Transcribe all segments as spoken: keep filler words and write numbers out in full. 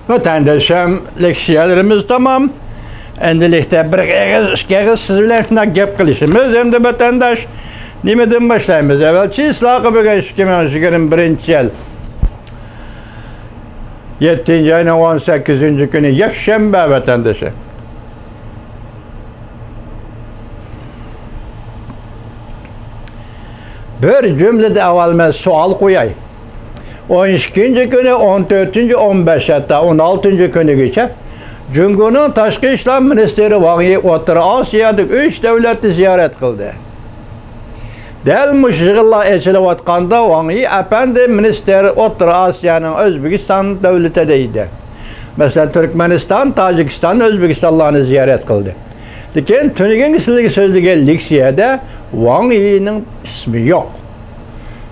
ۋەتەندىشىم، لېكسىيەلىرىمىز تامام. ئەمدىلىكتە بىر ئېغىز، ئىككى ئېغىز سىز بىلەن شۇنداق گەپ قىلىشىمىز. ئەمدى ۋەتەنداش، نېمىدىن باشلايمىز؟ ئەۋۋەلچى سىلەرگە بۈگۈن ئىككى مىڭ يىگىرمە بىرىنچى يىل يەتتىنچى ئاينىڭ ئون سەككىزىنچى كۈنى يەكشەنبە، ۋەتەندىشىم. بىر جۈملىدە ئەۋۋەل مەن سوئال قوياي. ئون ئىككىنچى كۈنى، ئون تۆتىنچى، ئون بەش، ھەتتا ئون ئالتىنچى كۈنىگىچە جۇڭگونىڭ تاشقى ئىشلار مىنىستىرى ۋاڭ يى ئوتتۇرا ئاسىيادىكى ئۈچ دۆلەتنى زىيارەت قىلدى. دەل مۇشۇ يىغىنلار ئېچىلىۋاتقاندا، ۋاڭ يى ئەپەندى مىنىستىر ئوتتۇرا ئاسىيانىڭ ئۆزبېكىستان دۆلىتىدە ئىدى. مەسىلەن، تۈركمەنىستان، تاجىكىستان، ئۆزبېكىستانلارنى زىيارەت قىلدى. لېكىن تۈنۈگۈن سىلەرگە سۆزلىگەن لېكسىيەدە ۋاڭ يىنىڭ ئىسمى يوق.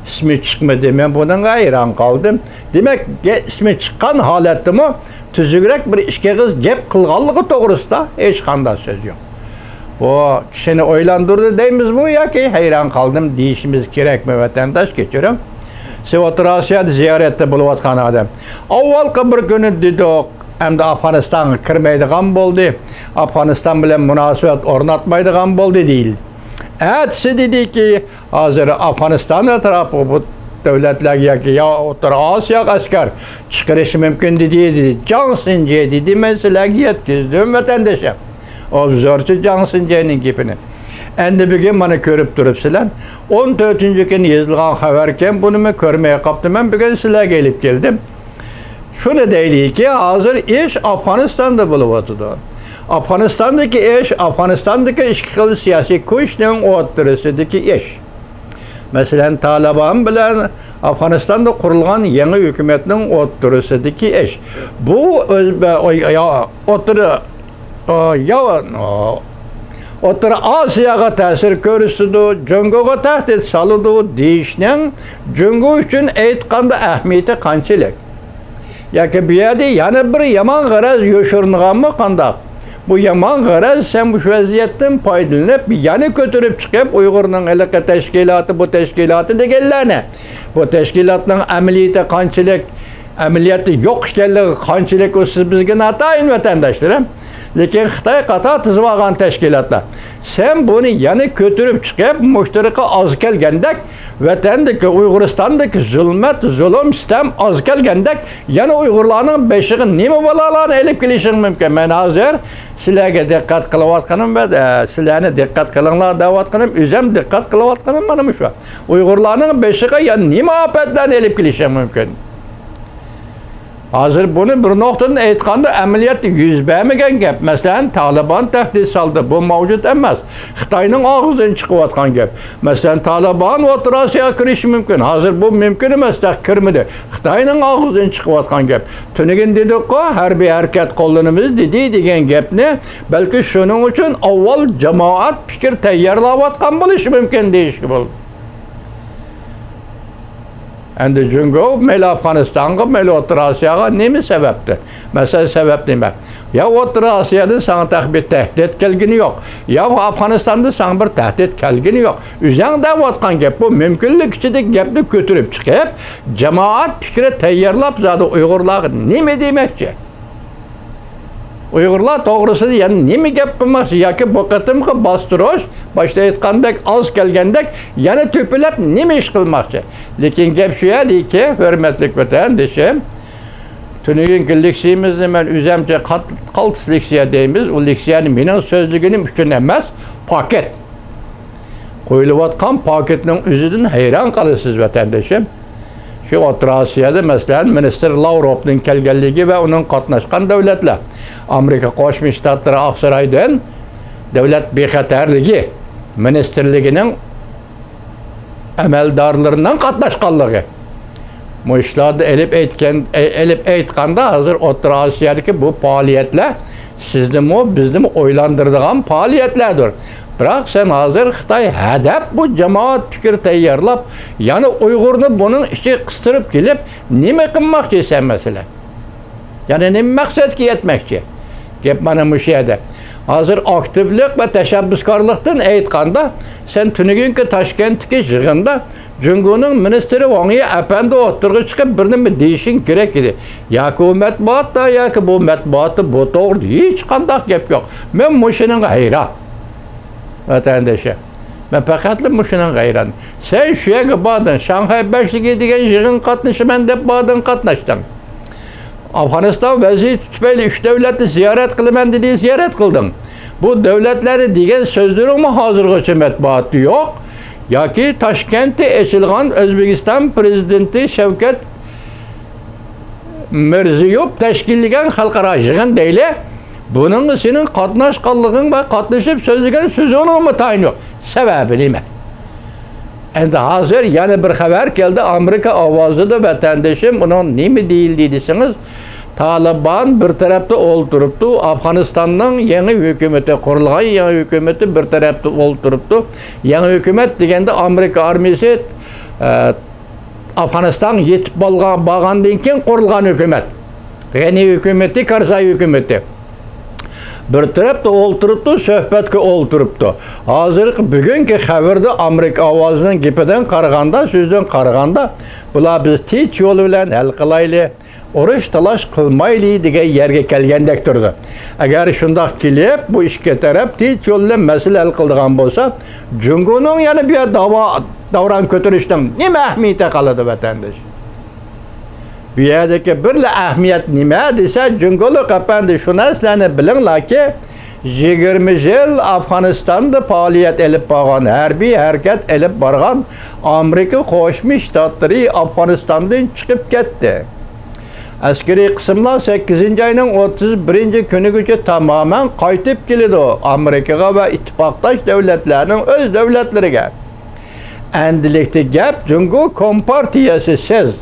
ئىسمى چىقمىدى. مەن بۇنىڭغا ھەيران قالدىم. دېمەك، گە-، ئىسمى چىققان ھالەتتىمۇ تۈزۈكرەك بىر ئىككى ئېغىز گەپ قىلغانلىقى توغرىسىدا ھېچقانداق سۆز يوق. بۇ كىشىنى ئويلاندۇردى دەيمىزمۇ ياكى ھەيران قالدىم دېيىشىمىز كېرەكمۇ، ۋەتەنداش؟ كەچۈرۈڭ. سىز ئوتتۇرا ئاسىيادا زىيارەتتە بولۇۋاتقان ئادەم. ئاۋۋالقى بىر كۈنى دېدۇق، ئەمدى ئافغانىستانغا كىرمەيدىغان بولدى، ئافغانىستان بىلەن مۇناسىۋەت ئورناتمايدىغان بولدى دېيىلدى. ئەتىسى دېدىكى، ھازىر ئافغانىستان ئەتراپىغا بۇ دۆلەتلەرگە ياكى يا ئوتتۇرا ئاسىياغا ئەسكەر چىقىرىشى مۇمكىن دېدى، دېدى. جاڭ سىنجې دېدى، مەن سىلەرگە يەتكۈزدۈم، ۋەتەندىشىم. ئوبزورچى جاڭ سىنجېنىڭ گېپىنى. ئەمدى بۈگۈن مانا كۆرۈپ تۇرۇپسىلەر. ئون تۆتىنچى كۈنى يېزىلغان خەۋەركەن، بۇنىمۇ كۆرمەي قاپتىمەن، بۈگۈن سىلەرگە ئېلىپ كەلدىم. شۇنى دەيلىكى، ھازىر ئىش ئافغانىستاندا بولۇۋاتىدۇ. ئافغانىستاندىكى ئىش، ئافغانىستاندىكى ئىككى خىل سىياسىي كۈچنىڭ ئوتتۇرىسىدىكى ئىش. مەسىلەن، تالىبان بىلەن ئافغانىستاندا قۇرۇلغان يېڭى ھۆكۈمەتنىڭ ئوتتۇرىسىدىكى ئىش. بۇ ئۆز-، بە-، ئو-، يا-، ئوتتۇرا، ئو-، يا-، ئو-، ئوتتۇرا ئاسىياغا تەسىر كۆرسىتىدۇ، جۇڭگوغا تەھدىت سالىدۇ دېيىشنىڭ جۇڭگو ئۈچۈن ئېيتقاندا ئەھمىيىتى قانچىلىك؟ ياكى بۇ يەردە يەنە بىر يامان غەرەز يوشۇرۇنغانمۇ قانداق؟ بۇ يامان غەرەز سەن مۇشۇ ۋەزىيەتتىن پايدىلىنىپ، يەنە كۆتۈرۈپ چىقىپ، ئۇيغۇرنىڭ ھېلىقى تەشكىلاتى، بۇ تەشكىلاتى دېگەنلەرنى، بۇ تەشكىلاتنىڭ ئەمەلىيىتى قانچىلىك، ئەمەلىيەتتە يوق ئىكەنلىكى قانچىلىك، ئۇ سىز بىزگە ناتايىن، ۋەتەنداشلىرىم. لېكىن خىتاي قاتار تىزىۋالغان تەشكىلاتلار. سەن بۇنى يەنە كۆتۈرۈپ چىقىپ، مۇشتىرىقى ئاز كەلگەندەك، ۋەتەندىكى، ئۇيغۇرىستاندىكى زۇلمەت، زۇلۇم، سىتەم ئاز كەلگەندەك، يەنە ئۇيغۇرلارنىڭ بېشىغا نېمە بەلالارنى ئېلىپ كېلىشىڭ مۇمكىن؟ مەن ھازىر سىلەرگە دىققەت قىلىۋاتقىنىم ۋە، ئە، سىلەرنى دىققەت قىلىڭلار دەۋاتقىنىم، ئۆزۈم دىققەت قىلىۋاتقىنىم مانا مۇشۇ. ئۇيغۇرلارنىڭ بېشىغا يەنە نېمە ئاپەتلەرنى ئېلىپ كېلىشىڭ مۇمكىن؟ ھازىر بۇنى بىر نۇقتىدىن ئېيتقاندا، ئەمەلىيەتتە يۈز بەرمىگەن گەپ. مەسىلەن، تالىبان تەھدىت سالدى، بۇ مەۋجۇت ئەمەس. خىتاينىڭ ئاغزىدىن چىقىۋاتقان گەپ. مەسىلەن، تالىبان ئوتتۇرا ئاسىياغا كىرىشى مۇمكىن. ھازىر بۇ مۇمكىن ئەمەس، تېخى كىرمىدى. خىتاينىڭ ئاغزىدىن چىقىۋاتقان گەپ. تۈنۈگۈن دېدۇققۇ، ھەربىي ھەرىكەت قوللىنىمىز دېدى دېگەن گەپنى، بەلكى شۇنىڭ ئۈچۈن ئاۋۋال جامائەت پىكىر تەييارلاۋاتقان بولۇشى مۇمكىن دېيىشكە بولىدۇ. ئەمدى جۇڭگو مەيلى ئافغانىستانغا، مەيلى ئوتتۇرا ئاسىياغا نېمە سەۋەبتىن؟ مەسىلەن، سەۋەب نېمە؟ يا ئوتتۇرا ئاسىيادىن ساڭا تېخى بىر تەھدىت كەلگىنى يوق، يا ئافغانىستاندىن ساڭا بىر تەھدىت كەلگىنى يوق. ئۆزۈڭ دەۋاتقان گەپ بۇ. مۇمكىنلىك ئىچىدىكى گەپنى كۆتۈرۈپ چىقىپ، جامائەت پىكرى تەييارلاپ، زادى ئۇيغۇرلارغا نېمە دېمەكچى؟ ئۇيغۇرلار توغرىسىدا يەنە نېمە گەپ قىلماقچى ياكى بۇ قېتىمقى باستۇرۇش، باشتا ئېيتقاندەك، ئاز كەلگەندەك، يەنە تۆپىلەپ نېمە ئىش قىلماقچى؟ لېكىن گەپ شۇ يەردىكى، ھۆرمەتلىك ۋەتەندىشىم، تۈنۈگۈنكى لېكسىيىمىزنى مەن ئۆزۈمچە قات-، قالتىس لېكسىيە دەيمىز. ئۇ لېكسىيەنى مېنىڭ سۆزلىگىنىم ئۈچۈن ئەمەس، پاكىت. قويۇلۇۋاتقان پاكىتنىڭ ئۆزىدىن ھەيران قالىسىز، ۋەتەندىشىم. شۇ ئوتتۇرا ئاسىيادا، مەسىلەن، مىنىستىر لاۋروفنىڭ كەلگەنلىكى ۋە ئۇنىڭ قاتناشقان دەۋلەتلەر، ئامېرىكا قوشما شتاتلىرى ئاقسارايدىن دۆلەت بىخەتەرلىكى مىنىستىرلىكىنىڭ ئەمەلدارلىرىنىڭ قاتناشقانلىقى. مۇشۇلاردا ئېلىپ ئېيتكەن، ئېلىپ ئېيتقاندا، ھازىر ئوتتۇرا ئاسىيادىكى بۇ پائالىيەتلەر سىزنىمۇ، بىزنىمۇ ئويلاندۇرىدىغان پائالىيەتلەردۇر. بىراق سەن ھازىر خىتاي ھەدەپ بۇ جامائەت پىكىر تەييارلاپ، يەنە ئۇيغۇرنى بۇنىڭ ئىچىگە قىستۇرۇپ كېلىپ، نېمە قىلماقچى سەن مەسىلەن؟ يەنە نېمە مەقسەتكە يەتمەكچى؟ گەپ مانا مۇشۇ يەردە. ھازىر ئاكتىپلىق ۋە تەشەببۇسكارلىقتىن ئېيتقاندا، سەن تۈنۈگۈنكى تاشكەنتتىكى يىغىندا جۇڭگونىڭ مىنىستىرى ۋاڭ يى ئەپەندى ئوتتۇرىغا چىقىپ بىر نېمە دېيىشىڭ كېرەك ئىدى. ياكى ئۇ مەتبۇئاتتا، ياكى بۇ مەتبۇئاتتا بۇ توغرىدا ھېچقانداق گەپ يوق. مەن مۇشۇنىڭغا ھەيران، ۋەتەندىشىم. مەن پەقەتلا مۇشۇنىڭغا ھەيران. سەن شۇ يەرگە باردىڭ، شاڭخەي بەشلىكى دېگەن يىغىنغا قاتنىشىمەن دەپ باردىڭ، قاتناشتىڭ. ئافغانىستان ۋەزىيىتى تۈپەيلى ئۈچ دۆلەتنى زىيارەت قىلىمەن دېدى، زىيارەت قىلدىڭ. بۇ دۆلەتلەرنى دېگەن سۆزلىرىڭمۇ ھازىرغىچە مەتبۇئاتتا يوق. ياكى تاشكەنتتە ئېچىلغان ئۆزبېكىستان پىرېزىدېنتى شەۋكەت مىرزىيوف تەشكىللىگەن خەلقئارا يىغىن دەيلى. بۇنىڭغا سېنىڭ قاتناشقانلىقىڭ ۋە قاتنىشىپ سۆزلىگەن سۆزۈڭنىڭمۇ تايىنى يوق. سەۋەبى نېمە؟ ئەمدى ھازىر يەنە بىر خەۋەر كەلدى. ئامېرىكا ئاۋازىدا، ۋەتەندىشىم، ئۇنىڭ نېمە دېيىلدى دېسىڭىز، تالىبان بىر تەرەپتە ئولتۇرۇپتۇ، ئافغانىستاننىڭ يېڭى ھۆكۈمىتى قۇرۇلغان، يېڭى ھۆكۈمىتى بىر تەرەپتە ئولتۇرۇپتۇ. يېڭى ھۆكۈمەت دېگەندە ئامېرىكا ئارمىيىسى، ئە، ئافغانىستانغا يېتىپ بولغان، بارغاندىن كېيىن قۇرۇلغان ھۆكۈمەت. غېنى ھۆكۈمىتى، كارزاي ھۆكۈمىتى. بىر تەرەپتە ئولتۇرۇپتۇ، سۆھبەتكە ئولتۇرۇپتۇ. ھازىرقى بۈگۈنكى خەۋىرىدە ئامېرىكا ئاۋازىنىڭ گېپىدىن قارىغاندا، سۆزىدىن قارىغاندا، بۇلار بىز تىنچ يول بىلەن ھەل قىلايلى، ئۇرۇش تالاش قىلمايلى دېگەن يەرگە كەلگەندەك تۇرىدۇ. ئەگەر شۇنداق كېلىپ، بۇ ئىككى تەرەپ تىنچ يول بىلەن مەسىلە ھەل قىلىدىغان بولسا، جۇڭگونىڭ يەنە بۇ يەردە داۋا، داۋران كۆتۈرۈشنىڭ نېمە ئەھمىيىتى قالىدۇ، ۋەتەنداش؟ بۇ يەردىكى بىرلا ئەھمىيەت نېمە دېسە، جۇڭگولۇق ئەپەندى، شۇ نەرسىلەرنى بىلىڭلاركى، يىگىرمە يىل ئافغانىستاندا پائالىيەت ئېلىپ بارغان، ھەربىي ھەرىكەت ئېلىپ بارغان ئامېرىكا قوشما شتاتلىرى ئافغانىستاندىن چىقىپ كەتتى. ئەسكىرىي قىسىملار سەككىزىنچى ئاينىڭ ئوتتۇز بىرىنچى كۈنىگىچە تامامەن قايتىپ كېلىدۇ ئامېرىكىغا ۋە ئىتتىپاقداش دۆلەتلەرنىڭ ئۆز دۆلەتلىرىگە. ئەمدىلىكتە گەپ جۇڭگو كومپارتىيەسى، سىز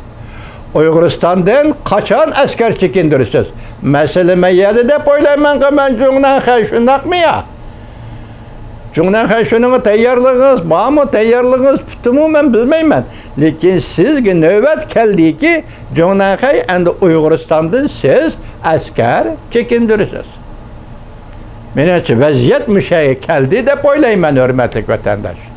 ئۇيغۇرىستاندىن قاچان ئەسكەر چېكىندۈرىسىز؟ مەسىلە مەيەدە دەپ ئويلايمەنغۇ مەن، جۇڭنەنخەي، شۇنداقمۇ يا؟ جۇڭنەنخەي، شۇنىڭغا تەييارلىقىڭىز بارمۇ؟ تەييارلىقىڭىز پۈتتىمۇ، مەن بىلمەيمەن. لېكىن سىزگە نۆۋەت كەلدىكى، جۇڭنەنخەي، ئەمدى ئۇيغۇرىستاندىن سىز ئەسكەر چېكىندۈرىسىز. مېنىڭچە، ۋەزىيەت مۇشۇ يەرگە كەلدى دەپ ئويلايمەن، ھۆرمەتلىك ۋەتەنداش.